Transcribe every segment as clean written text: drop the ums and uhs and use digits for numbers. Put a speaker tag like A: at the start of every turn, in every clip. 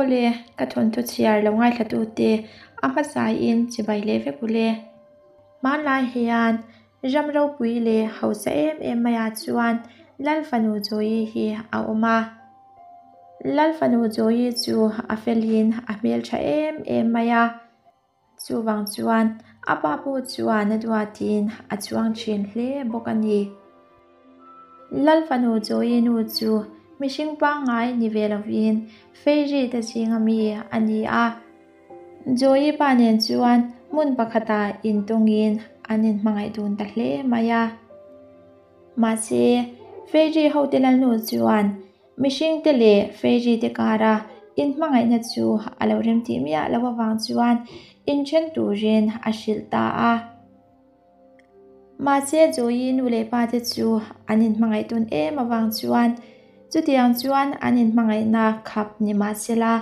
A: Aw le, ka thawnthu chhiar lo ngaithlatute a hmasain chibai leh vek u le. Hmanlai hian ram ropui leh hausa em em maiah chuan Lal fanu Joyi hi a awm a. Lal fanu Joyi chu a felin a hmeltha em em mai a. Chuvang chuan a pa pawh chuan a duatin a chuang thin hle bawk a ni. Lal fanu Joyi nu chu mihring pangngai ni ve lovin Fairy te zinga mi a ni a. Joyi pa nen chuan hmun pakhatah intawngin an inhmangaih dun ta hle mai a. Mahse, Fairy hote lalnu chuan Mihringte leh fairy te kara inhmangaihna chu a lo remtih miah loh avang chuan inthen turin a hrilh ta a. Mahse Joyi nu leh pa te chu an inhmangaih tawn em avang chuan chutiang chuan an inhmangaihna khap ni mahsela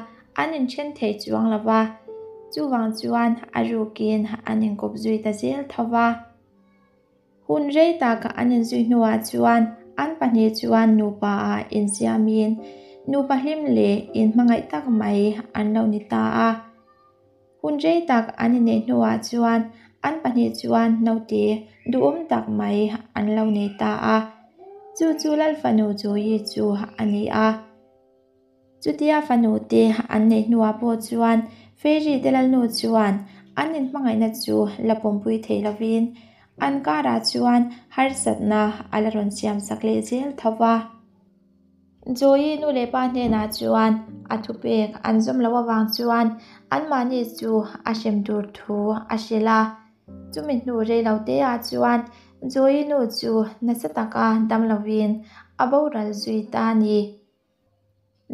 A: an inthen thei chuang lo va, chuvang chuan a rukin an inkawp zui ta zel tho va. Hun rei tak an inzui hnuah chuan an pahnih chuan nupa ah insiamin nupa hlim leh inhmangaih tak mai an lo ni ta a. Hun rei tak an inneih hnuah chuan an pahnih chuan naute duhawm tak mai an lo nei ta a. Chu chu Lalfanu Joyi chu a ni a. Chutia fanu te an neih hnuah pawh chuan Fairy te lalnu chuan an inhmangaihna chu la pawmpui thei lovin an karah chuan harsatna a la rawn siam sak leh zel tho va. Joyi nu leh pa hnenah chuan a thupek an zawm loh avang chuan anmahni chu a hrem tur thu a hrilh a. Chumi hnu rei lo te ah chuan Joyi nu chu nasa taka dam lovin a boral zui ta a ni.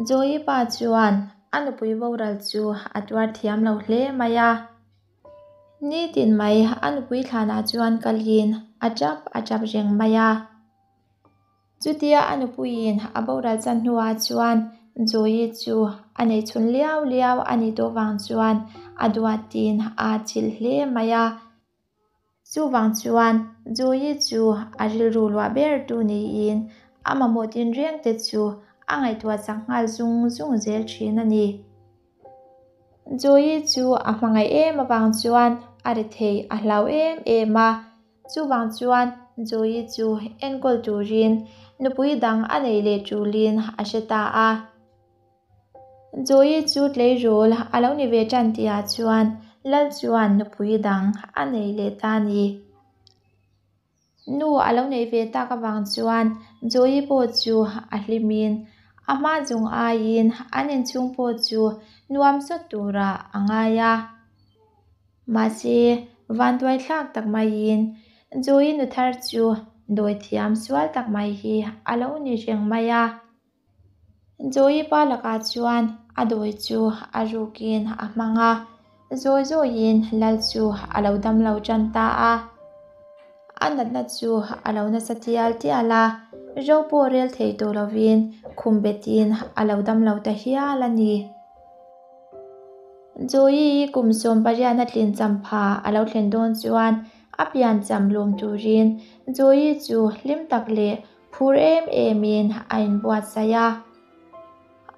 A: Joyi pa chuan a nupui boral chu a tuar thiam lo hle mai a. Nitin mai a nupui thlanah chuan kalin a tap a tap reng mai a. Chutia a nupuiin a boral chan hnuah chuan Joyi chu a neihchhun liau liau a nih tawh vang chuan a duatin a chilh hle mai a. Chuvang chuan Joyi chu a rilru luah ber tu niin a mamawh tinreng te chu a ngaihtuah chak nghal zung zung zel thin a ni. Joyi chu a hmangaih em avang chuan a ri thei a hlau em em a, chuvang chuan Joyi chu enkawl turin nupui dang a nei leh tulin a hre ta a. Joyi chu tleirawl a lo ni ve tan tihah chuan Lal chuan nupui dang a nei leh ta a ni. Nu a lo neih ve tak avang chuan Joyi pawh chu a hlimin a hma chung aiin an inchhung pawh chu nuam sawt turah a ngai a. Mahse, vanduai thlak tak maiin Joyi nu thar chu dawithiam sual tak mai hi a lo ni reng mai a. Joyi pa lakah chuan a dawi chu a rukin a hmang a, zawi zawiin lal chu a lo dam lo tan ta a. A natna chu a lo nasa tial tial a, ro pawh rel thei tawh lovin khum betin a lo dam lo ta hial a ni. Joyi kum 18 a tlin champha a lo thlen dawn chuan a pian cham lawm turin Joyi chu hlim tak leh Phur em emin a inbuatsaih a.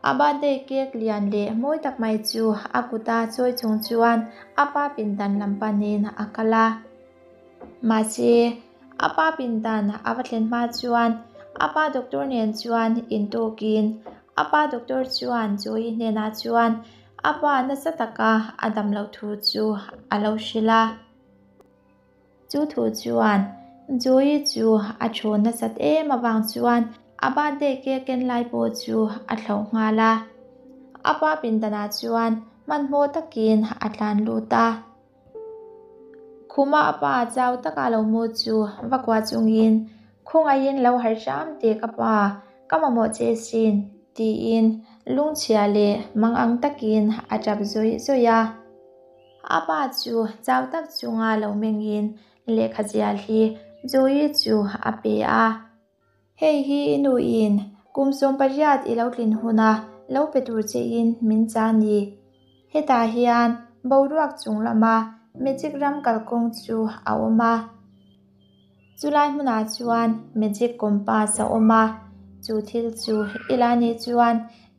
A: A birthday cake lian leh mawi tak mai chu a kuta chawi chung chuan a pa pindan lam panin a kal a. Mahse, a pa pindan a va thlen hma chuan a pa doctor nen chuan intawkin a pa doctor chuan Joey hnenah chuan a pa nasa taka a dam loh thu chu a lo hrilh a. Chu thu chuan Joey chu a thu nasat em avang chuan a birthday cake ken lai pawh chu a thlauh nghal a. A pa pindanah chuan hmanhmawh takin a tlan lut a. Khuma a pa chau taka lo mu chu va kuah chungin, Khawngaihin lo harh hram teh ka pa, ka mamawh che sin, tiin lungchhia leh mangang takin a tap zawih zawih a. A pa chu chau tak chunga lo mengin lehkha zial hi Joey chu a pe a. Hei hi i nuin kum 18 i lo tlin huna lo pe tur chein min cha ni. Hetah hian boruak chung lama magic ram kalkawng chu a awm a. Chulai hmunah chuan magic compass a awm a, chu thil chu i la nih chuan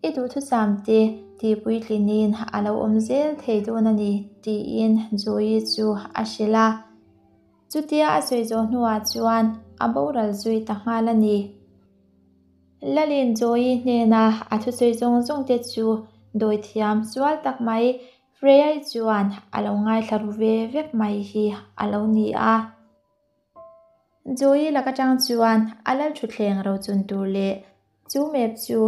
A: I duhthusam te tihpuitlinin a lo awm zel thei dawn a ni, tiin Joey chu a hrilh a. Chutia a sawi zawh hnuah chuan a boral zui ta nghal a ni. Lalin Joey hnena a thusawi zawng zawng te chu dawithiam sual tak mai Freya-i chuan a lo ngaithla ru ve vek mai hi a lo ni a. Joey lak atang chuan a lal thutthleng rochun tur leh chu map chu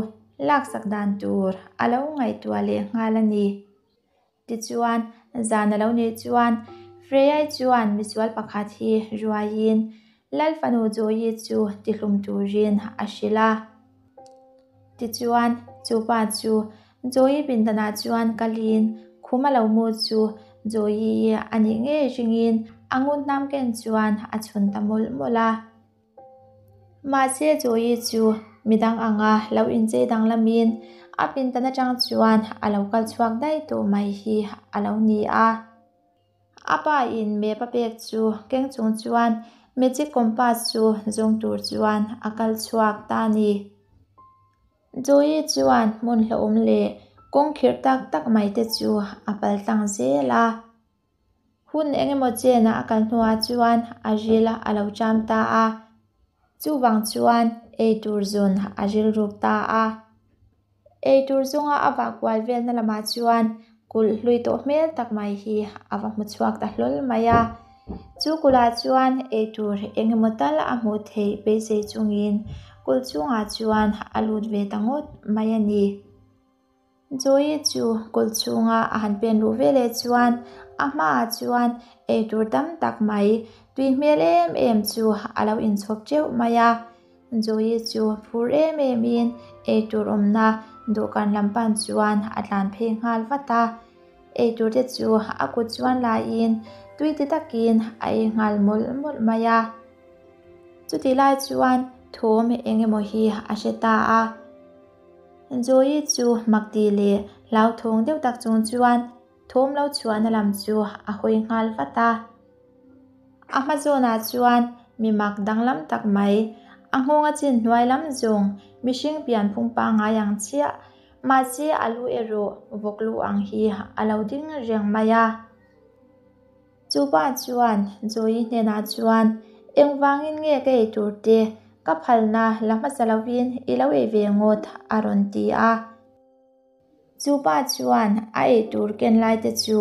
A: laksak dan tur a lo ngaihtuah leh nghal a ni. Tichuan, zan a lo nih chuan Freya-i chuan misual pakhat hi ruaiin Lal fanu Joey chu tihlum turin a hrilh a. Tichuan, chu pa chu Joey pindanah chuan kalin khum a lo mu chu Joey a nih ngei ringin a ngun hnam ken chuan a chhun ta mawlh mawlh a. Mahse Joey chu midang anga lo inchei danglamin a pindan atang chuan a lo kal chhuak daih tawh mai hi a lo ni a. A pa in map a pek chu keng chung chuan magic compass chu zawng tur chuan a kal chhuak ta a ni. Joey chuan hmun hlauhawm leh kawng khirh tak tak mai te chu a pal tlang zel a. Hun eng emaw chenah a kal hnuah chuan a ril a lo cham ta a, chuvang chuan eitur zawn a rilruk ta a. Eitur zawnga a vah kual velna lamah chuan kulh hlui tawh hmel tak mai hi a va hmu chhuak ta hlawl mai a. Chu kulhah chuan eitur eng emaw tal a hmuh theih beisei chungin kulh chungah chuan a lut ve ta ngawt mai a ni. Joey chu kulh chhunga a han pen luh veleh chuan a hmaah chuan eitur tam tak mai tui hmel em em chu a lo inchhawp teuh mai a. Joey chu phur em em in eitur awmna dawhkan lam pan chuan a tlan phei nghal vat a. Eitur te chu a kut chuan laiin tui ti takin a ei nghal mawlh mawlh mai a. Chutih lai chuan thawm eng emaw hi a hre ta a. Joey chu makti leh hlauthawng deuh tak chung chuan thawm lo chhuahna lam chu a hawi nghal vat a. A hma zawnah chuan mi mak danglam tak mai, a nghawnga chin hnuai lam zawng mihring pian phung pangngai ang chiah, mahse a lu erawh vawk lu ang hi a lo ding reng mai a. Chu pa chuan Joey hnenah chuan, Engvangin nge ka ei tur te ka phalna la hmasa lovin i lo ei ve ngawt a rawn ti a. Chu pa chuan a ei tur ken lai te chu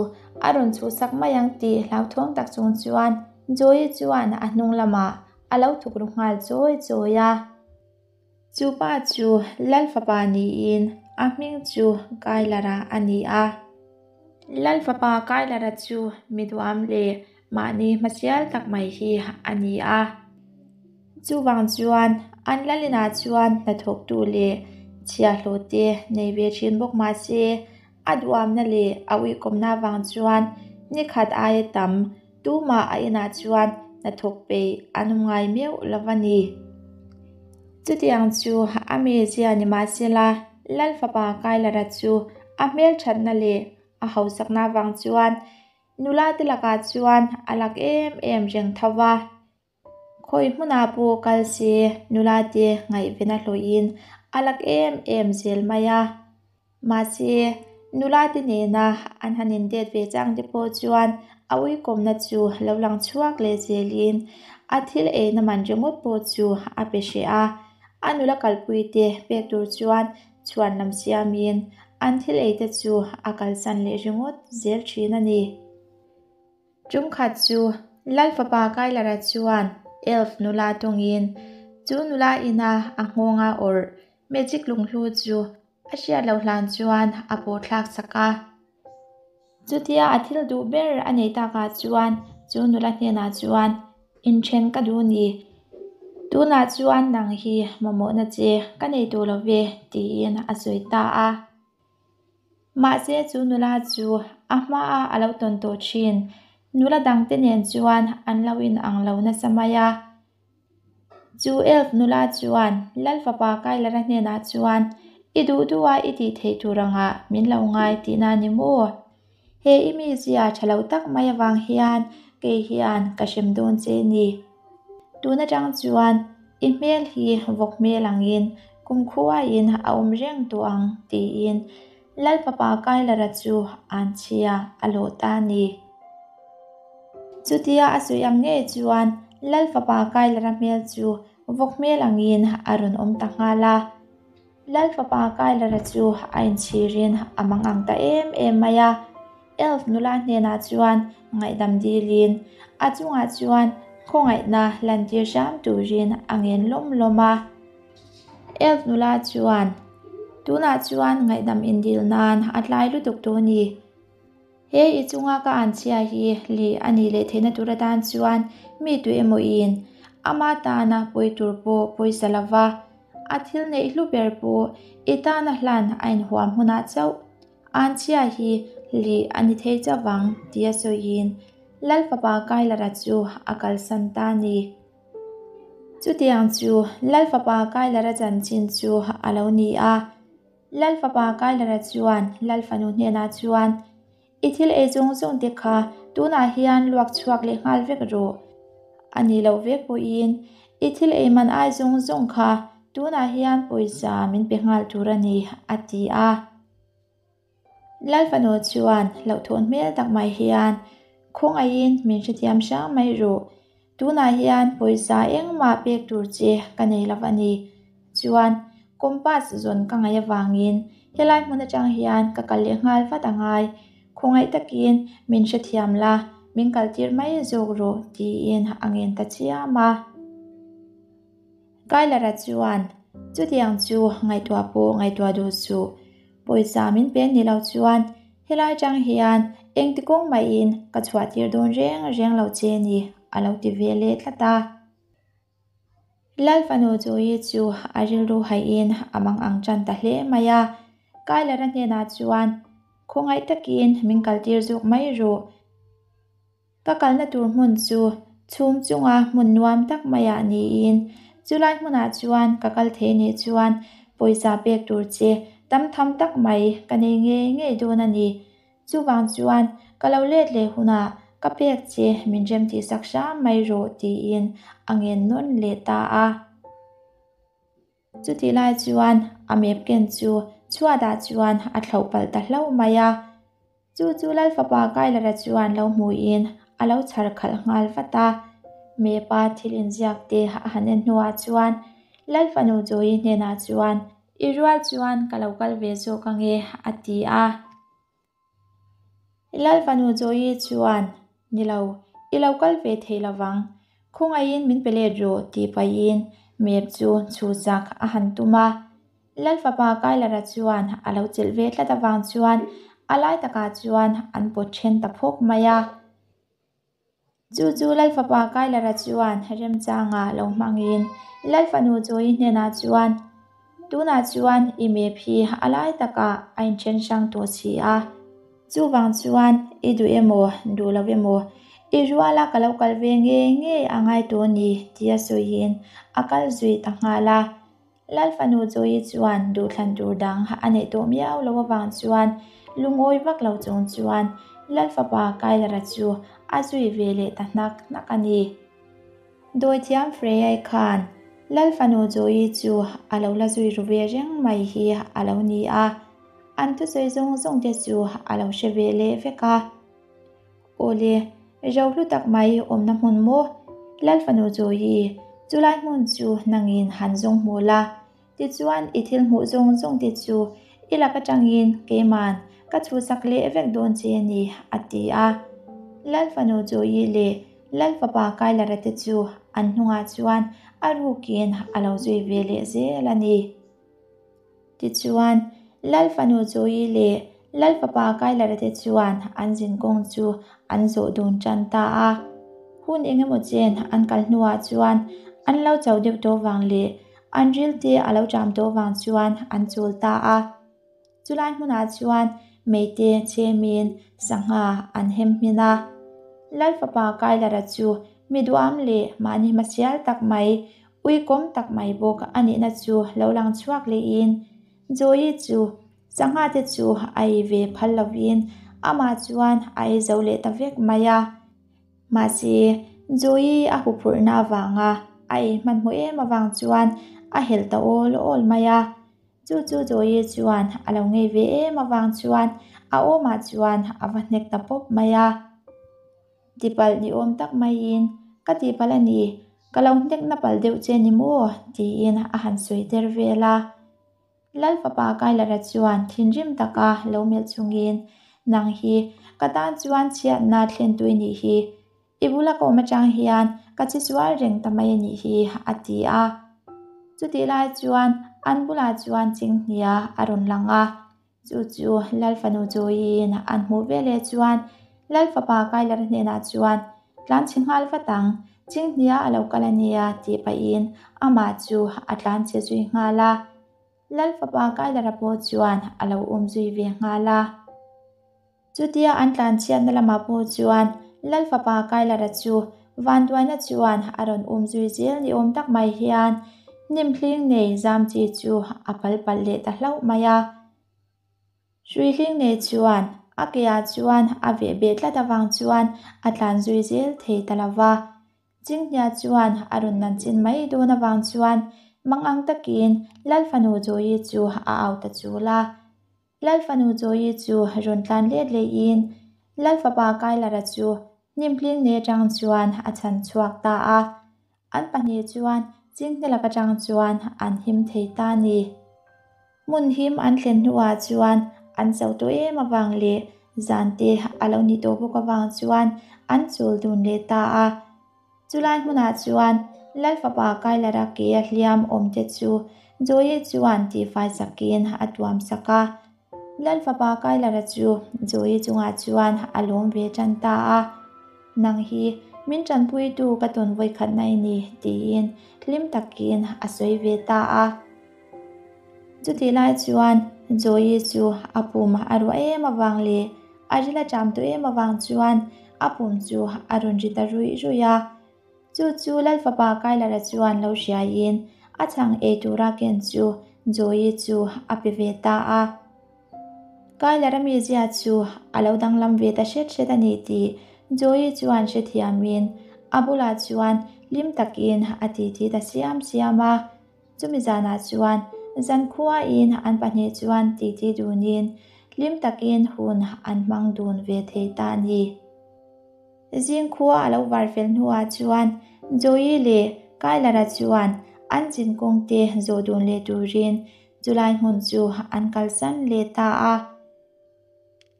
A: a rawn chhuhsak mai ang tih hlauthawng tak chung chuan Joey chuan a hnung lamah a lo thuk ru nghal chawi chawi a. Chu pa chu Lal fapa niin a hming chu Kailara a ni a. Lal fapa Kailara chu mi duam leh mahni hmasial tak mai hi a ni a. Chuvang chuan an lal inah chuan hnathawktu leh chhiahhlawh te nei ve thin bawk mah se a duamna leh a uikawmna vang chuan ni khat aia tam Tumah a inah chuan hnathawk peih an awm ngai meuh lo va ni. Chutiang chu a mizia ni mahsela Lal fapa Kailara chu a hmelthatna leh a hausakna avang chuan nula te lakah chuan a lak em em reng tho va. Khawi hmunah pawh kal se nula te ngaihven a hlawhin a lak em em zel mai a. Mahse, nula te nena an han indet ve chang te pawh chuan a uikawmna chu lo lang chhuak leh zelin a thil eina man ringawt pawh chu a pe hreh a. A nula kalpui te pek tur chuan chhuan lam siamin an thil ei te chu a kalsan leh ringawt zel thin a ni. Chungkhat chu Lal fapa Kailara chuan elf nula tawngin chu nula ina a nghawnga awrh magic lunghlu chu a hriat loh hlan chuan a pawh thlak sak a. Chutia a thil duh ber a neih takah chuan chu nula hnenah chuan inthen ka duh ni, tunah chuan nang hi mamawhna che ka nei tawh lo ve tiin a sawi ta a. Mahse chu nula chu a hmaa a lo tawn tawh thin nula dangte nen chuan an lo inang lo nasa mai a. Chu elf nula chuan Lal fapa Kailara hnenah chuan, I duh duh a i tih theih tur angah min lo ngai tihna a ni maw? He i mizia tha lo tak mai avang hian kei hian ka hrem dawn che ni. Tun atang chuan i hmel hi vawk hmel angin Kumkhuain a awm reng tawh ang, tiin Lal Fapa Kyler-a chu anchhia a lawh ta a ni. Chutia a sawi ang ngei chuan Lal Fapa Kyler-a hmel chu vawk hmel angin a rawn awm ta nghal a. Lal Fapa Kyler-a chu a inchhirin a mangang ta em em mai a. Elf nula hnenah chuan ngaihdam dilin a chungah chuan khawngaihna lantir hram turin a ngen lawm lawm a. Elf nula chuan, Tunah chuan ngaihdam indil nan a tlai lutuk tawh a ni. He i chunga ka anchhia hi lih a nih leh theihna tur atan chuan mi tu emaw-in ama tana pawi tur pawh pawisa lova a thil neih hlu ber pawh i tana hlan a inhuam hunah chauh Anchhia hi lih a ni thei chauh vang tia sawiin Lal Fapa Kyler-a chu a kalsan ta a ni. Chutiang chu Lal Fapa Kyler-a chanchin chu a lo ni a. Lal Fapa Kyler-a chuan Lal Fanu hnenah chuan, I thil ei zawng zawng te kha tunah hian luak chhuak leh nghal vek rawh. A nih loh vek pawhin i thil ei man ai zawng zawng kha tunah hian pawisa min pe nghal tur a ni, a ti a. Lalfanu chuan hlauhthawn hmel tak mai hian, Khawngaihin min hrethiam hrang mai rawh, tunah hian pawisa engmah pek tur che ka nei lo a ni. Chuan compass zawn ka ngaih avangin helai hmun atang hian ka kal leh nghal vat a ngai, khawngaih takin min hrethiam la, min kaltir mai zawk rawh tiin a ngen ta chiam a. Kyler-a chuan, Chutiang chu ngaihtuah pawh ngaihtuah duh suh. Pawisa min pen ni lo chuan helai chang hian engti kawng mahin ka chhuah tir dawn reng reng lo che ni, a lo ti ve leh tlat a. Lal fanu Joey chu a rilru haihin a mang ang tan ta hle mai a. Kyler-a hnenah chuan, Khawngaih takin min kaltir zawk mai rawh. Ka kalna tur hmun chu chhum chunga hmun nuam tak maiah niin chulai hmunah chuan ka kal thei nih chuan pawisa pek tur che tam tham tak mai ka nei ngei ngei dawn a ni. Chuvang chuan ka lo let leh hunah ka pek che min rem tih sak hram mai rawh tiin a ngen nawn leh ta a. Chutih lai chuan a map ken chu chhuatah chuan a thlauh palh ta hlauh mai a. Chu chu Lal fapa Kyler-a chuan lo hmuhin a lo chhar khalh nghal vat a. Map-a thil inziak te a han en hnuah chuan Lal fanu Joey hnenah chuan, I rual chuan ka lo kal ve zawk ange, a ti a. Lalfanu Joey chuan, Ni lo, i lo kal ve thei lo vang. Khawngaihin min pe let rawh, tih pahin map chu chhuhsak a han tum a. Lalfapa Kyler-a chuan a lo chelh ve tlat avang chuan a lai takah chuan an pawt then ta phawk mai a. Chu chu Lalfapa Kyler-a chuan remchanga lo hmangin Lalfanu Joey hnenah chuan, Tunah chuan i map hi a lai takah a inthen hrang tawh si a, chuvang chuan i duh emaw duh lo emaw i ruala ka lo kal ve ngei ngei a ngai tawh a ni tia sawiin a kal zui ta nghal a. Lalfanu Joey chuan duhthlan tur dang a neih tawh miau lo avang chuan lungawi vak lo chung chuan Lalfapa Kyler-a chu a zui ve leh ta hnak hnak a ni. Dawithiam Freya-i khan Lalfanu Joey chu a lo la zui ru ve reng mai hi a lo ni a, an thusawi zawng zawng te chu a lo hre ve leh vek a. Awle, rohlu tak mai awmna hmun maw? Lalfanu Joyi, chulai hmun chu nangin han zawng hmu la. Tichuan i thil hmuh zawng zawng te chu i lak atangin keiman ka chhuhsak leh vek dawn che a ni, a ti a. Lalfanu Joyi leh Lalfapa Kyler-a te chu an hnungah chuan a rukin a lo zui ve leh zel a ni. Tichuan, Lal fanu Joey leh Lal fapa Kyler-a te chuan an zinkawng chu an zawh dun tan ta a. Hun eng emaw chen an kal hnuah chuan an lo chauh deuh tawh vang leh an ril te a lo ṭam tawh vang chuan an chul ta a. Chulai hmunah chuan meite chhemin sangha an hem hmin a. Lal fapa Kyler-a chu mi duam leh mahni hmasial tak mai Uikawm tak mai bawk a nihna chu lo lang chhuak lehin Joey chu sangha te chu a ei ve phal lovin amah chuan a ei zo leh ta vek mai a. Mahse, Joey a huphurhna avanga a ei hmanhmawh em avang chuan a helh ta awl awl mai a. Chu chu Joey chuan a lo ngei ve em avang chuan a awmah chuan a va hnek ta pawp mai a. Tipalh ni awm tak maiin, Ka tihpalh a ni, ka lo hnek na palh deuh che ni maw? tiin a han sawi der vel a. Lal fapa Kyler-a chuan thinrim taka lo melh chungin, Nang hi ka tan chuan chhiatna thlentu i nih hi. I bula ka awm atang hian ka chi sual reng ta mai a nih hi, a ti a. Chutih lai chuan an bulah chuan Chinghnia a rawn lang a. Chu chu Lal fanu Joy-in an hmuh veleh chuan Lal fapa Kyler-a hnenah chuan, Tlanchhe nghal vat ang, Chinghnia a lo kal a nia, tih pahin amah chu a tlanchhe zui nghal a. Lal fapa Kyler-a pawh chuan a lo um zui ve nghal a. Chutia an tlanchhiatna lamah pawh chuan Lal fapa Kyler-a chu vanduaina chuan a rawn um zui zel ni awm tak mai hian hnim hling nei zam chi chu a pal palh leh ta hlauh mai a. Hrui hling nei chuan a keah chuan a veh beh tlat avang chuan a tlan zui zel thei ta lo va. Chinghnia chuan a rawn nan chin mai dawn avang chuan mangang takin Lal fanu Joyi chu a au ta chul a. Lal fanu Joyi chu rawn tlan let lehin Lal fapa Kyler-a chu hnimhling nei atang chuan a chhan chhuak ta a. An pahnih chuan Chinghne lak atang chuan an him thei ta a ni. Hmun him an thlen hnuah chuan an cho tawh em avang leh zan te a lo nih tawh bawk avang chuan an chawl dun leh ta a. Chulai hmunah chuan Lal fapa Kyler-a ke a hliam awm te chu Joey chuan tihfai sakin a tuam sak a. Lal fapa Kyler-a chu Joey chungah chuan a lawm ve tan ta a. Nang hi min tanpuitu ka tawn vawikhatna i ni tiin hlim takin a sawi ve ta a. Chutih lai chuan Joey chu a pum a ruah em avang leh a ril a ṭam tawh em avang chuan a pum chu a rawn ri ta ruih ruih a. Chu chu Lal fapa Kyler-a chuan lo hriaiin a chhang ei tura ken chu Joey chu a pe ve ta a. Kyler-a mizia chu a lo danglam ve ta hret hret a ni tih Joey chuan hrethiamin a bulah chuan hlim takin a titi ta siam siam a. Chumi zanah chuan zankhuain an pahnih chuan titi dunin hlim takin hun an hmang dun ve thei ta a ni. Zingkhua a lo var fel hnuah chuan Joey leh Kyler-a chuan an zin kawng te zawh dun leh turin chulai hmun chu an kalsan leh ta a.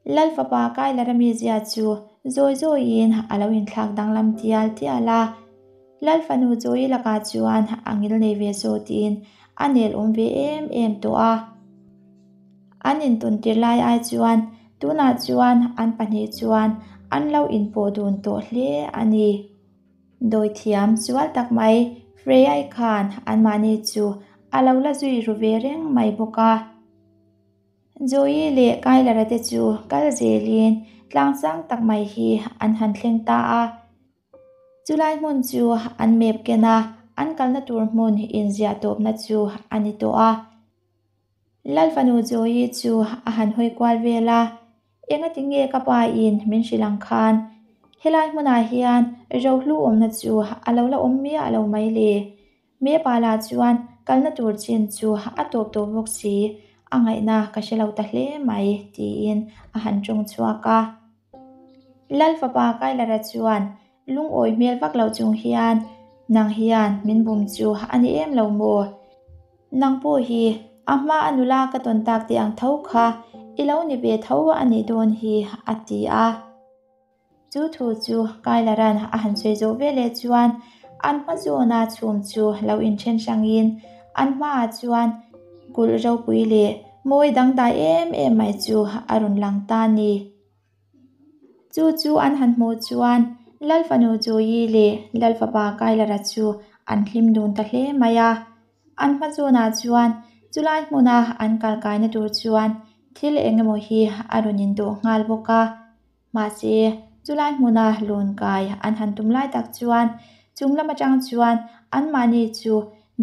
A: Lal fapa Kyler-a mizia chu zawi zawiin a lo inthlak danglam tial tial a. Lal fanu Joey lakah chuan a ngil nei ve zawtin a nel awm ve em em tawh a. An intawn tir lai ai chuan tunah chuan an pahnih chuan an lo inpawh dun tawh hle a ni. Dawithiam sual tak mai Freya-i khan anmahni chu a lo la zui ru ve reng mai bawk a. Joey leh Kyler-a te chu kal zelin tlang sang tak mai hi an han thleng ta a. Chulai hmun chu an map ken a, an kalna tur hmun inziah tawpna chu a ni tawh a. Lal fanu Joey chu a han hawi kual vel a, Engati nge ka pa in min hrilh ang khan helai hmunah hian rohlu awmna chu a lo la awm miah lo mai le? Mepa lah chuan kalna tur chin chu a tawp tawh bawk si, a ngaihna ka hre lo ta hle mai, tiin a han tawng chhuak a. Lal fapa Kyler-a chuan lungawi hmel vak loh chung hian, Nang hian min bum chu a ni em lo maw? Nang pawh hi a hma a nula ka tawn tak tih ang tho kha i lo ni ve tho a nih dawn hi, a ti a. Chu thu chu Kyler-a'n a han sawi zawh veleh chuan an hma zawna chhum chu lo inthen hrangin an hmaah chuan kulh ropui leh mawi dangdai em em mai chu a rawn lang ta a ni. Chu chu an han hmuh chuan Lal fanu Joyi leh Lal fapa Kyler-a chu an hlim dun ta hle mai a. An hma zawnah chuan chulai hmuna an kalkaina tur chuan thil eng emaw hi a rawn indawh nghal bawk a. Mahse, chulai hmuna lawn kai an han tum lai tak chuan chung lam atang chuan anmahni chu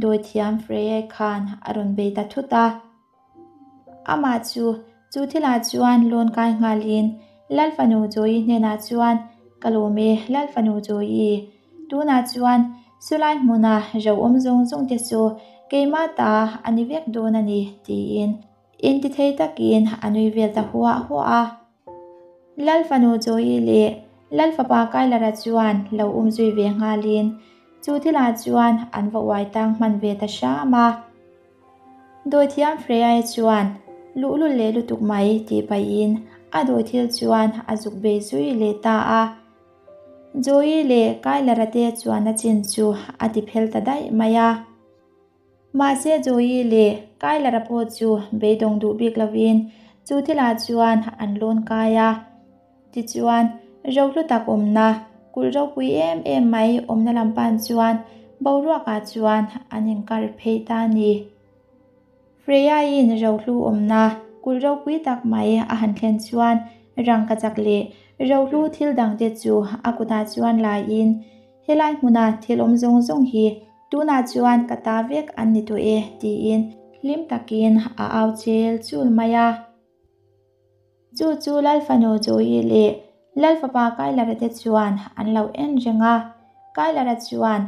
A: dawithiam Freye khan a rawn bei ta thut a. Amah chu chu thilah chuan lawn kai nghalin Lal fanu Joyi hnenah chuan, Ka lawm e, Lal fanu Joyi. Tunah chuan chulai hmuna ro awm zawng zawng te chu keimah ta a ni vek dawn a ni, tiin intithei takin a nui vel ta huah huah a. Lal fanu Joey leh Lal fapa Kyler-a chuan lo um zui ve nghalin chu thilah chuan an va uai tang hman ve ta hram a. Dawithiam Freya-i chuan luhlul leh lutuk mai tih pahin a dawi thil chuan a zuk bei zui leh ta a. Joey leh Kyler-a te chuan a chin chu a ti phel ta daih mai a. Mahse Joey leh Kyler-a pawh chu beidawng duh bik lovin chu thilah chuan an lawn kai a. Tichuan, rohlu tak awmna, kulh ropui em em mai awmna lam pan chuan boruakah chuan an inkar phei ta a ni. Freya-in rohlu awmna, kulh ropui tak mai a han thlen chuan rangkachak leh rohlu thil dangte chu a kutah chuan laiin, Helai hmuna thil awm zawng zawng hi tunah chuan ka ta vek an ni tawh e, tiin hlim takin a au chel chul mai a. Chu chu Lal fanu Joey leh Lal fapa Kyler-a te chuan an lo en reng a. Kyler-a chuan,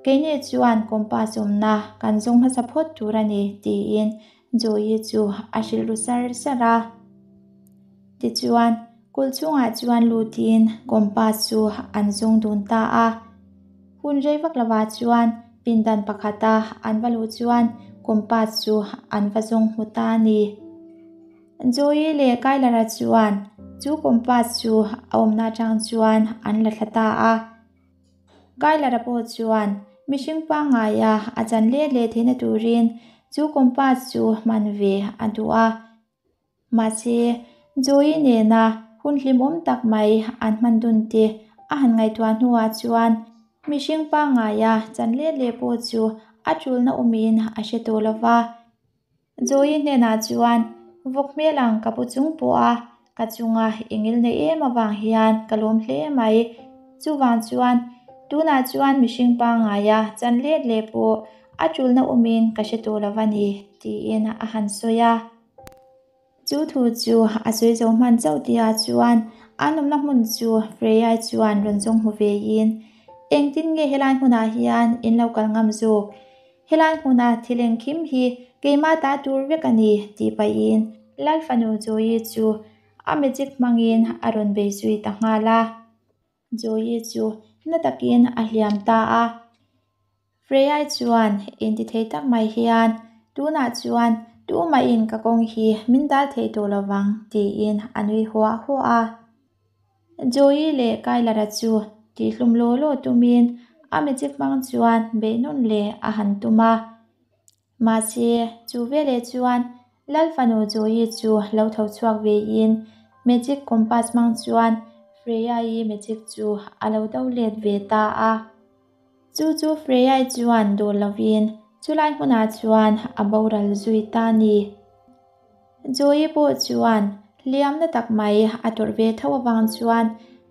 A: Keini chuan compass awmna kan zawng hmasa phawt tur a ni, tiin Joey chu a hrilh ru sar sar a. Tichuan, kulh chhungah chuan lutin compass chu an zawng dun ta a. Hun rei vak lovah chuan pindan pakhata an va luh chuan compass chu an va zawng hmu ta a ni. Joey leh Kyler-a chuan chu compass chu a awmna atang chuan an la thla ta a. Kyler-a pawh chuan mihring pangngaia a chan let leh theihna turin chu compass chu hman ve a duh a. Mahse, Joey nena hun hlimawm tak mai an hman dun te a han ngaihtuah hnuah chuan mihring pangngaia chan let leh pawh chu a tulna awmin a hre tawh lo va. Joey hnenah chuan, Vawk hmel ang ka pu chung pawh a, ka chunga i ngil neih em avang hian ka lawm hle mai. Chuvang chuan, tunah chuan mihring pangngaia chan let leh pawh a tulna awmin ka hre tawh lo va ni, tiin a han sawi a. Chu thu chu a sawi zo hman chauh tihah chuan an awmna hmun chu Freya chuan rawn zawng hmu vein, Engtin nge helai hmunah hian in lo kal ngam zawk? Helai hmuna thil engkim hi keimah ta tur vek a ni, tih pahin Lal fanu Joey chu a magic hmangin a rawn bei zui ta nghal a. Joey chu na takin a hliam ta a. Freya chuan intithei tak mai hian, Tunah chuan tumahin ka kawng hi min dal thei tawh lovang, tiin a nui huah huah a. Joey leh Kyler-a chu tihhlum law law tumin a magic hmang chuan beih nawn leh a han tum a. Mahse, chu veleh chuan Lal fanu Joey chu lo tho chhuak vein magic compass hmang chuan Freya-i magic chu a lo do let ve ta a. Chu chu Freya-i chuan dawl lovin chulai hmunah chuan a boral zui ta a ni. Joey pawh chuan hliamna tak mai a tawrh ve tho avang chuan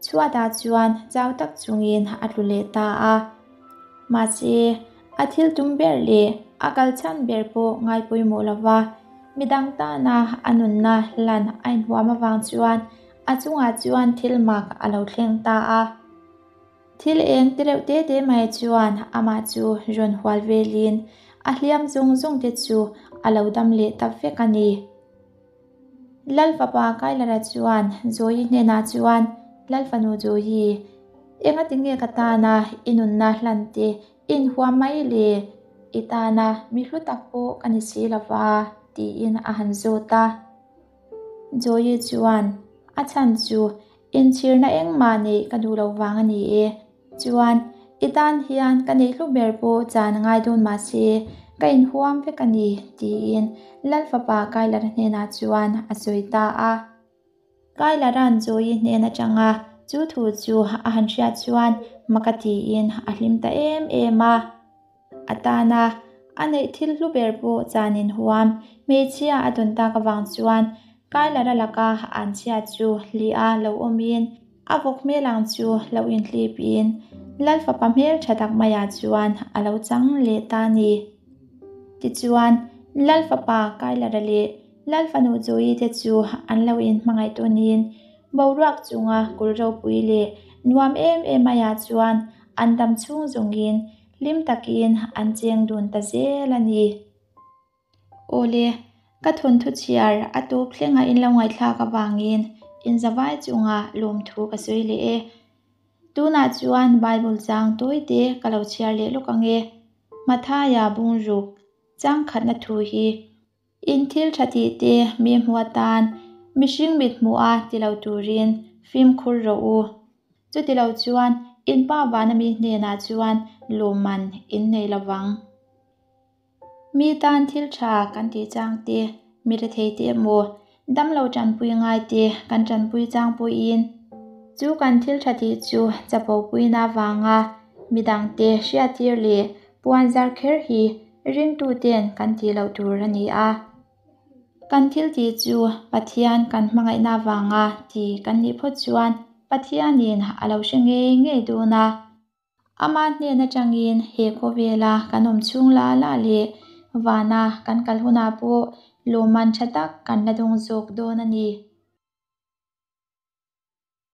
A: chhuatah chuan chau tak chungin a tlu leh ta a. Mahse, a thil tum ber leh a kal chhan ber pawh ngai pawimawh lova midang tana a nunna hlan a inhuam avang chuan a chungah chuan thil mak a lo thleng ta a. Thil eng ti reuh te te mai chuan amah chu rawn hual velin a hliam zawng zawng te chu a lo dam leh ta vek a ni. Lal fapa Kyler-a chuan Joey hnenah chuan, Lal fanu Joey, engati nge ka tana i nunna hlan te i inhuam mai le? I tana mi hlu tak pawh ka ni si lova, tiin a han zawt a. Joey chuan, A chhan chu Inchhirna engmah neih ka duh loh vang a ni e. Chuan, i tan hian ka neih hlu ber pawh chan a ngai dawn mahse, ka inhuam vek a ni, tiin Lal fapa Kyler hnenah chuan a sawi ta a. Kyler-a'n Joey hnen atanga chu thu chu a han hriat chuan mak a tiin a hlim ta em em a. A tana a neih thil hlu ber pawh chan inhuam hmeichhia a tawn tak avang chuan Kyler-a laka an chhiat chu hli a lo awmin a vawk hmel ang chu lo inhlipin Lal fapa hmel tha tak maiah chuan a lo chang leh ta a ni. Tichuan, Lal fapa Kyler-a leh Lal fanu Joey te chu an lo inhmangaih tawnin boruak chunga kul ropui leh nuam em em maiah chuan an dam chhung zawngin. hlim takin an cheng dun ta zel a ni. Awle, ka thawnthu chhiar a tawp thlenga in lo ngaihthlak avangin inzavai chunga lawmthu ka sawi leh e. Tunah chuan Bible chang tawite ka lo chhiar leh lawk ang e. Mathaia bungruk chang khatna thu hi In thil tha tih te mi hmuh atan mihring mit hmuh a ti lo turin fimkhur rawh u. Chuti lo chuan in pa vana mi hnenah chuan lawmman in nei lo vang. Mi tan thil tha kan tih chang te, mi rethei te emaw, damlo tanpui ngai te kan tanpui chang pawhin chu kan thil tha tih chu chapo puina avanga midangte hriattir leh puan zar kher hi ringtuten kan tih loh tur a ni a. Kan thil tih chu Pathian kan hmangaihna avanga ti kan nih phawt chuan Pathianin a lo hre ngei ngei dawn a. Ama hnen atangin he khawvela kan awm chhung la la leh vana kan kal hunah pawh lawmman tha tak kan la dawng zawk dawn a ni.